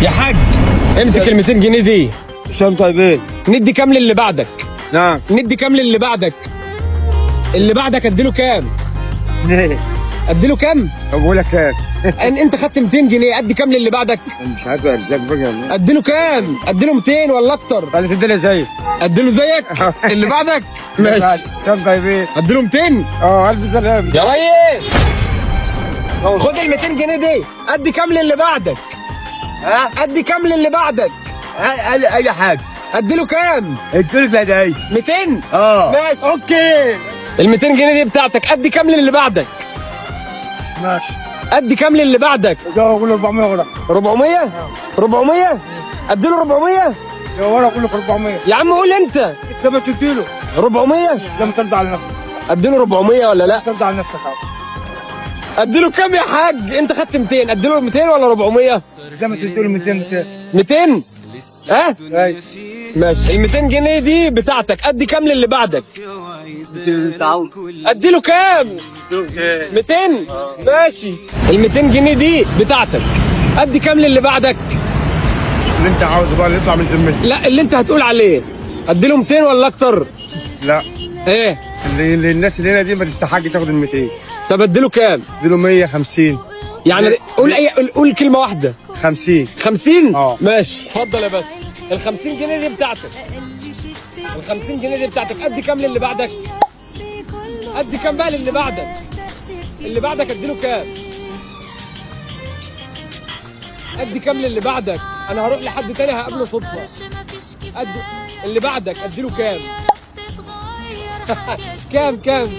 يا حاج امسك ال 200 جنيه دي. شام طيبين. ندي كام للي بعدك؟ نعم. ندي كام للي بعدك؟ اللي بعدك اديله كام؟ ليه؟ اديله كام؟ طب بقول لك كام؟ انت خدت 200 جنيه، ادي كام للي بعدك؟ مش عارف ارزاق بقى. اديله كام؟ اديله 200 ولا اكتر؟ خلي تديله زيك. اديله زيك اللي بعدك؟ ماشي. شام طيبين. اديله 200. الف سلامة. يا ريس خد ال 200 جنيه دي، ادي كام للي بعدك؟ ها؟ ادي كام للي بعدك؟ اي حاجة. اديله كام؟ اديله زي 200؟ اه. ماشي. okay. ال 200 جنيه دي بتاعتك، ادي كام للي بعدك؟ ماشي. ادي كام للي بعدك؟ ده اقول 400 ورا. 400؟ 400؟ اديله 400؟ يا ورا اقول لك 400. يا عم قول انت. زي ما تديله. 400؟ زي ما ترضى على نفسك. اديله 400 ولا لا؟ ترضى على نفسك. اديله كام يا حاج؟ انت خدت 200، اديله 200 ولا 400؟ زي ما تديله 200 200. 200؟ ها؟ ايوه. ماشي. ال 200 جنيه دي بتاعتك، ادي كام للي بعدك؟ اديله كام؟ 200؟ ماشي. ال 200 جنيه دي بتاعتك، ادي كام للي بعدك؟ اللي انت عاوزه بقى اللي يطلع من ذمتك. لا اللي انت هتقول عليه. اديله 200 ولا اكتر؟ لا. ايه؟ اللي الناس اللي هنا دي ما تستحقش تاخد ال 200. طب اديله كام؟ اديله 150. يعني قول اي قول كلمة واحدة. 50. 50؟ اه. ماشي. اتفضل يا باشا. ال 50 جنيه دي بتاعتك. ال 50 جنيه دي بتاعتك، ادي كام للي بعدك؟ ادي كام بقى للي بعدك؟ اللي بعدك اديله كام؟ ادي كام للي بعدك؟ انا هروح لحد تاني هقابله صدفة. ادي اللي بعدك اديله كام؟ كام كام؟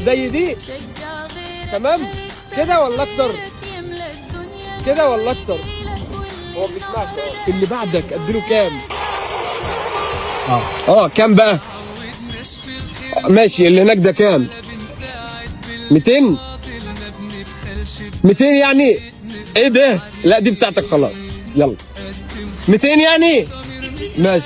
زي دي؟ تمام؟ كده ولا اكتر؟ كده ولا اكتر؟ هو ما بيسمعش. اللي بعدك اديله كام؟ اه كام بقى؟ ماشي. اللي هناك ده كام؟ 200؟ 200 يعني؟ ايه ده؟ لا دي بتاعتك خلاص. يلا 200 يعني؟ ماشي.